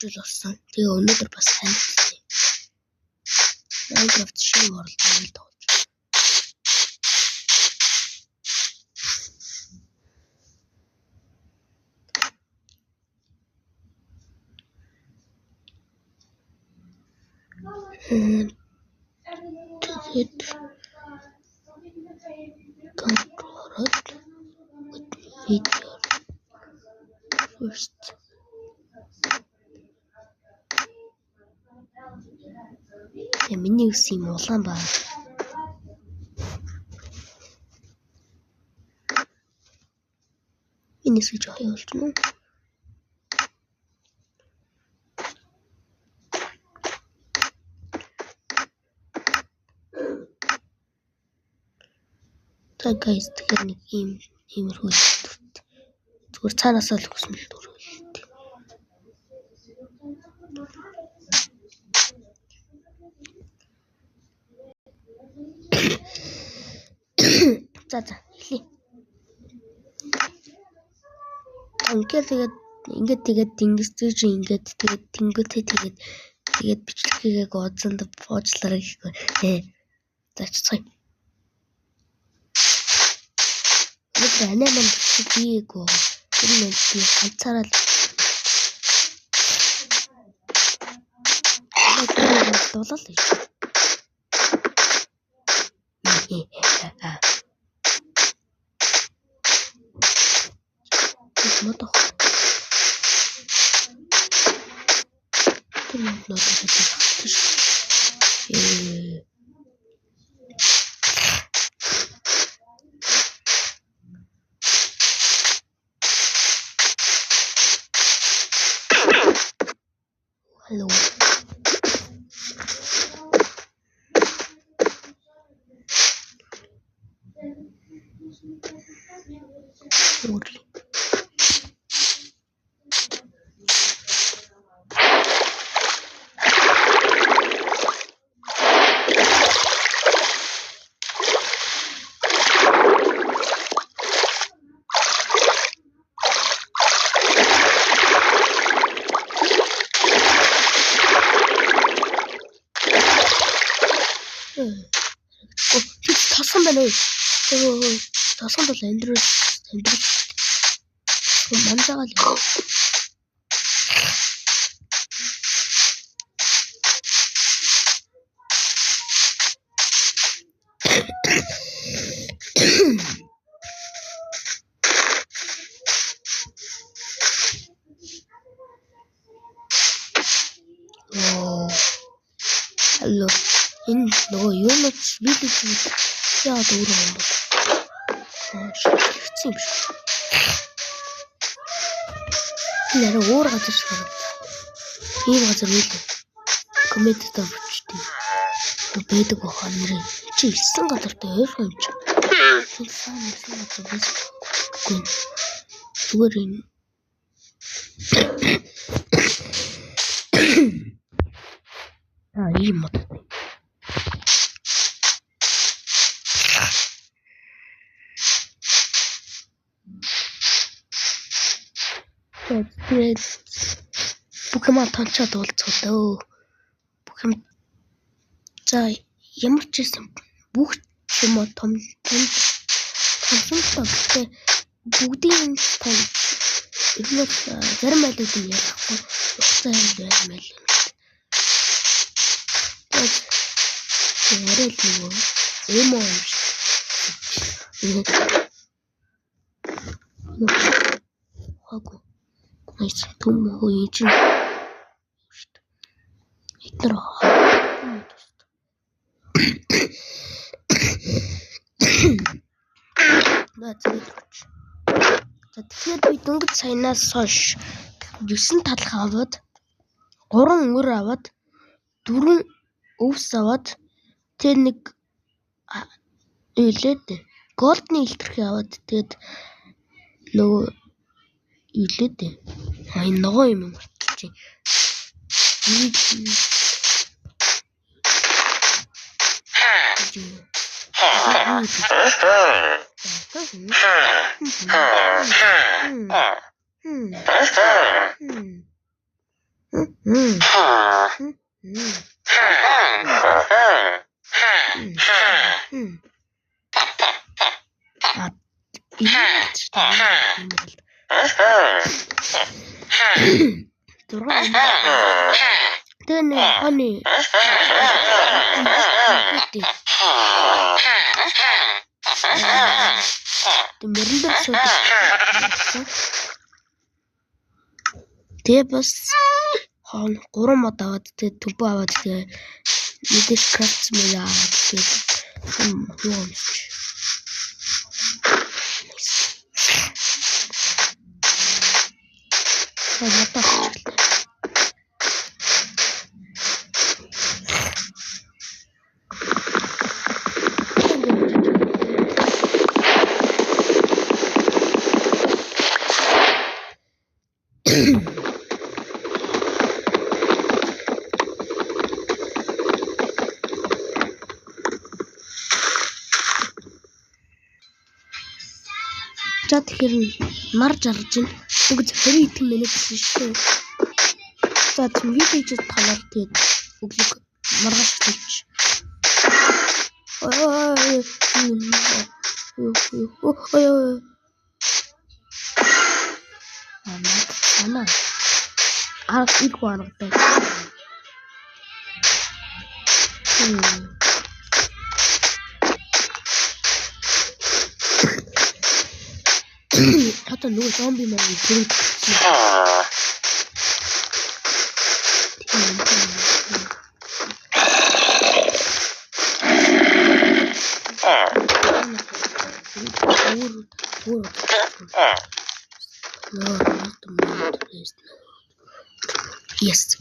жил болсон. Тэгээ өнөөдөр бас танилцсан. Minecraft шинэ world нэг тоглож байна. Тэгээд камер ороод видео first. Тэгээ миний үс юм улаан байна. Энэ хэсэг жоох явуулж гэнэ. За guys, тэгэхээр нэг ийм иймэрхүү дүрт. Зүгээр цаанаасаа л өгсөн л дүр л дээ. За эхлэе. Ингээд тэгээд ингээд тэгээд тэнгисэж ингээд тэгээд тэнгүүтээ тэгээд тэгээд бичлэг хийгээг уудсанд буучлаарай гэхгүй. За чацгаая. Өнөөдөр анаа маань бичлэг хийгээгүй. Тэр нь би ганцаараа л дулаал гэж. Модох. Тэр мод нодод хатчих. Hello. Uri. О, тосгон байна уу? Тосгонд бол амьдрал манжаагаа л. Оо. Алло. Энэ нөгөө юунууд village яагаад өөр юм бол? Шилжчихсэн юм шиг. Энэ арай өөр газар шиг харагдаа. Ийм газар үйл. Коммент дээр бичдэг. Байдаг баха нэрээ. Чи ирсэн газартай ойрхон юм чи. Тэр сайн ирсэн газар байсан. Зүгээр энэ ийм мод. Тэгээд бүх юмаа тончоод уулзах дөө. Бүх юм за ямар ч байсан бүх юм том том томсонтой. Гэхдээ бүгдийн том ер нь бол зарим айлууд нь ярихгүй хугацаа юм байна мэл юм. Тэгээд арай л нөгөө эмо юм шиг. Хаагүй. Nice. Түм хөө энэ чинь шүү дээ. Эднэр За тэгэхээр би дөнгөж саянаас хойш 9 талх аваад 3 өр аваад 4 өвс аваад тэр нэг юу лээ дээ. Голдны илтгэх аваад тэгээд нөгөө юу лээ дээ. А энэ ногоо юм мартчих. Тэгээ нэг хооны мөрөн дээр суудаг. Тэгээ бас хоон 3 мод аваад тэгээ төбөө аваад тэгээ мэдээж крафт мод аваад тэгээ юу юм чи. Модоо авчихлаа. За тэгэхээр нар жаргаж байна. Бүгд 20 хэдэн минут гэсэн шүү дээ. За тийм видео хийж танаар тэгээд өглөг маргааш хэлж. Ой ой. Ана. Аа их аргатай. Одоо нөгөө зомби мөн төрөд. Yes.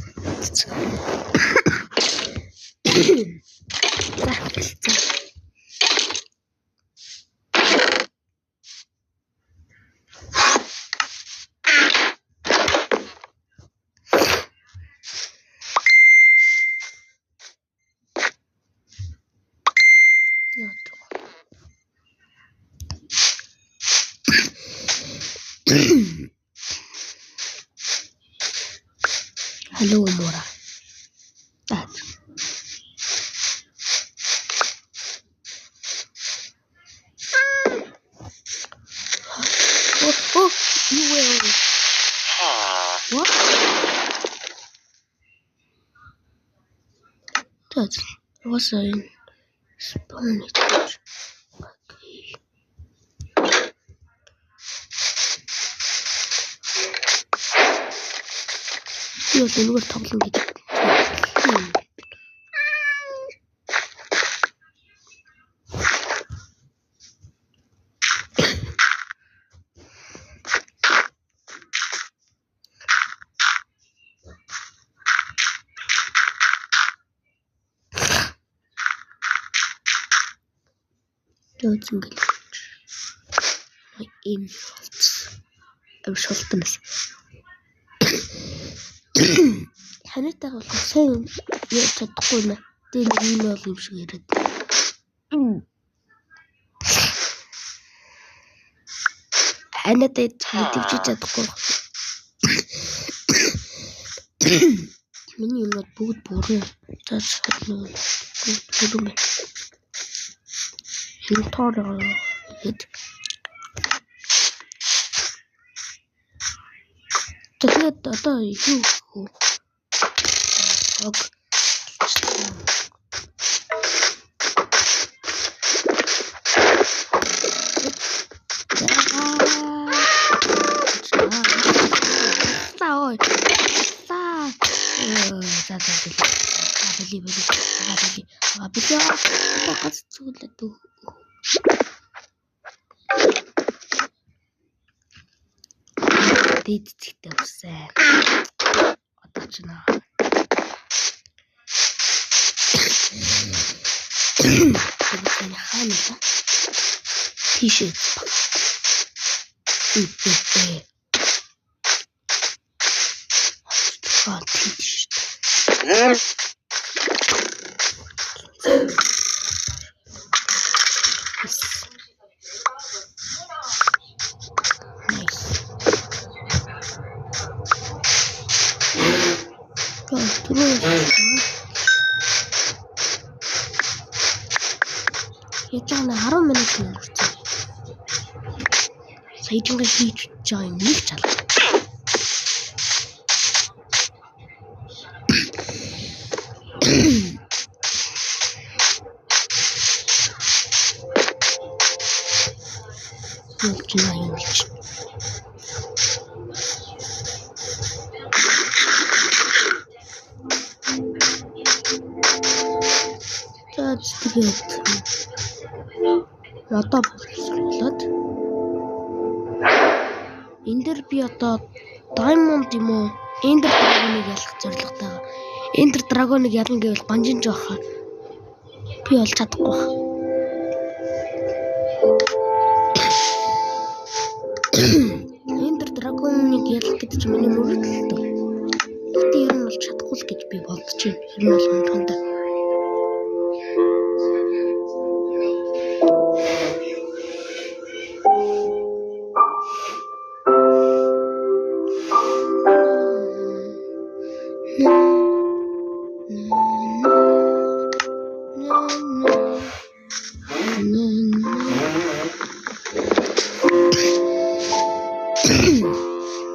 Hello, Mora. That. Oh, oh, you will. What? That was a spawn. Okay. Би бол энэгээр тоглоно гэж. Тэгэл ийм болцсон. Шултан бас. Ханиатай болох сайн яаж чадахгүй нэ. Тэгээ нэг юм бол юм шиг яриад. Ханиатай төвчж чадахгүй. Миний юмнууд бүгд бүрэн. За чадна. Бүгд бүрэн байна. Инвентори гээд тэгээд одоо юу гэх вэ? Ог. За за били били били били гац зүглээд дээд цэгтэй үсэ. Одоо ч наа. Тэр хаана вэ? Тийшээ. Аа тийш. Nice. Яаж байгаа нь 10 минут өнгөрцөн. Саяжингаа хийж байгаа юм нэг чалаа. Болж байна юм чи. За тэгээд одоо боловсруулад энэ дэр би одоо Diamond юм уу Ender Dragon-ыг ялах зорилготой байгаа. Ender Dragon-ыг ялна гэвэл гонжинж байхаа би бол чадахгүй байх. Ender Dragon-ыг ялах гэдэг чинь миний мөрөөдөл дээ. Гэхдээ ер нь бол чадахгүй л гэж би бодож байна. Ер нь бол унтахандаа.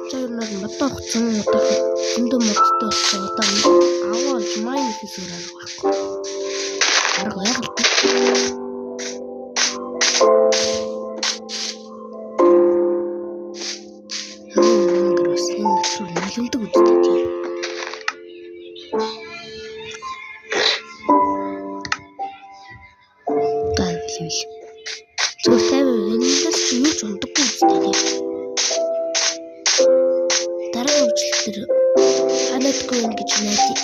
За ер нь модоо хуцсан одоо зөндөө модтой болсон. Одоо аваа олж майн гэхээс өөр арга байхгүй. Арга байгаа л дээ. Өнгөр бас энэ нэвтрүүл нулимдаг үстэй тийм. Тайвал. Зүгээр 50 энэс чи юу ч ундаггүй үстэй тийм. Дараагийн бичлэг дээр ханадгүй юм гэж найдаа.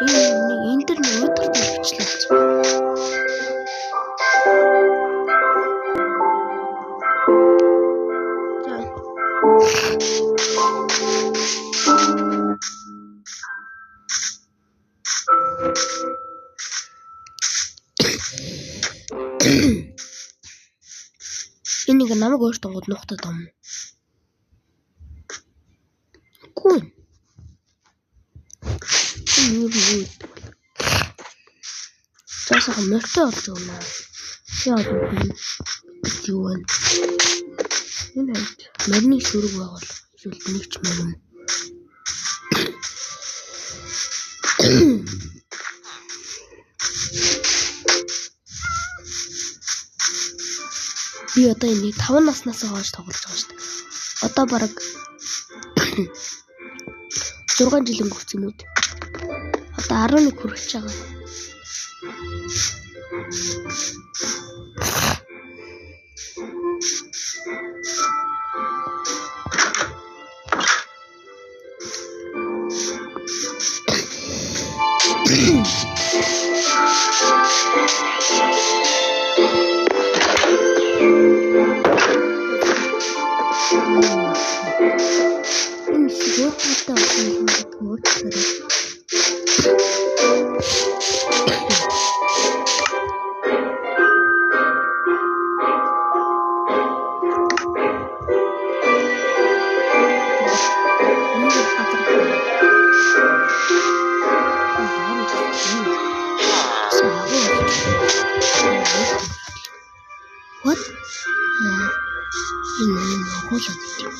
Энэ энэ дэр нэг өдөртэй бичлэг болсон. За. Энэ нэг намайг өөртөө гоод нухтаад байгаа юм. Үгүй. Энэ юу юу гэдэг вэ? За сайхан морьтой болж өгнө. Яа гэвэл юу вэ? Энэ хайд морины шүрэг байгуул эсвэл нэг ч морь юм. Би одоо энийг 5 наснаас хойш тоглож байгаа шүү дээ. Одоо бараг 6 жил өнгөрсөн юм уу? Одоо 11 хүрэж байгаа. Энэ өөдөлтэй болсон юм гэдэг нь уучлаарай. Энийг газар What? Энэ юм агуулаад идэв.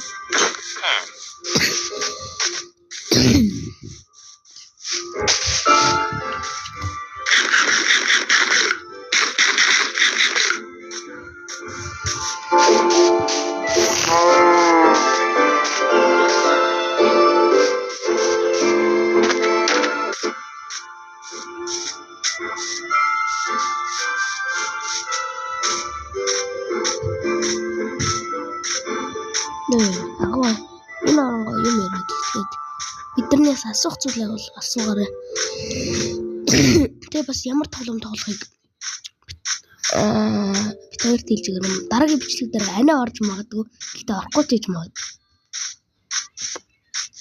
Агуу энэ оронгоо юм яриад эхлээд биднээс асуух зүйл бол асуугаарай. Тэгээ бас ямар тоглоом тоглохыг бид хоёрт хэлж өгнө. Дараагийн бичлэг дээр анаа орж магадгүй. Гэхдээ орохгүй ч гэж магадгүй.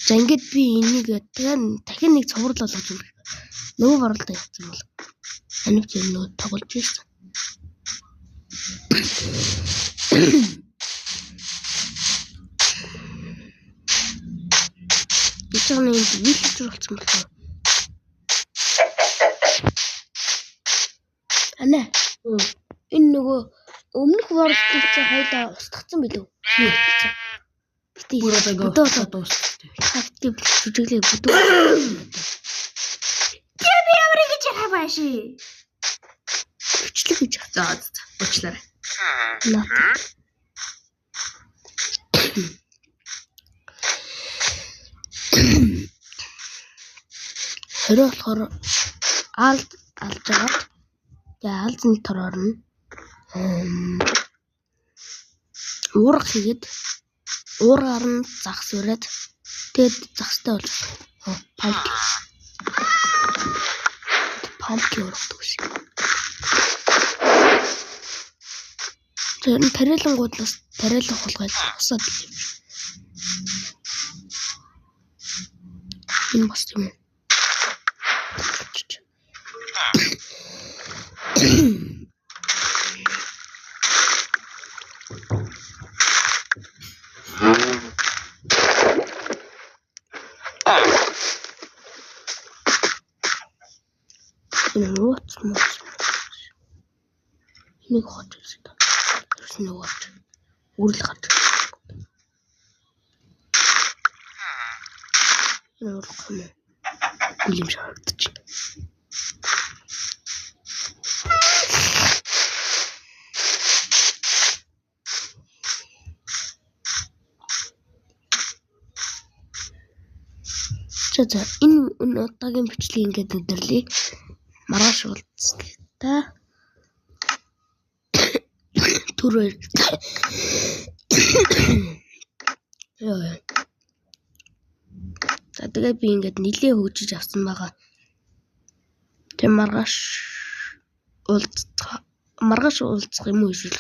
За ингээд би энийг дахин нэг цуврал болгож өгөх. Нөгөө баруулдаа явсан бол анивч юм нөгөө тоглож байсан. Би ч нэг villager болсон болов. Ана. Энэ нөгөө өмнөх world чинь хоёлаа устгацсан билүү? Бити. Бүр одоо дуусчихлаа. Хавтыг жүжиглээ бүдүү. Би ямар ингэж яхаа байши. Бичлэг хийж байгаа. За за. Уучлаарай. Наа. Хорой болохоор алд алж агаад тэгээ алзны тороор нь уурга хийгээд уургаар нь загас өрөөд тэгээд загастай болж pumpkin. Pumpkin ургадаг гэсэн. Тэр нь тариалангууд бас тариалан хулгай тусаад л юм. Энэ бас юм уу? Энэ нууц мууц. Энийг хож ирсэн. Тэрс нөгөө авч. Үрэл гарч. Энэ урах юм уу? Үгүй юм шиг харагдчих. За за энэ удаагийн бичлэг ингээд өндөрлөе. Маргааш уулзлаа. Түр баяр. Йоо. За тэгээ би ингээд нилээ хөгжиж авсан байгаа. Тэг маргааш уулзах юм уу эсвэл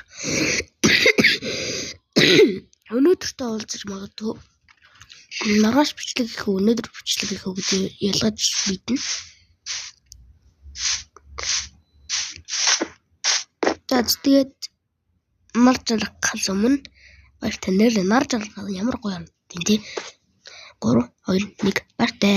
өнөөдөртөө уулзаж магадгүй. Маргааш бичлэг хийх үү, өнөөдөр бичлэг хийх үү гэдэг ялгаж мэднэ. За тэгээд нар жаргахаас өмнө баяртай нэр нар жаргах ямар гоё юм тий. 3 2 1 баяртай.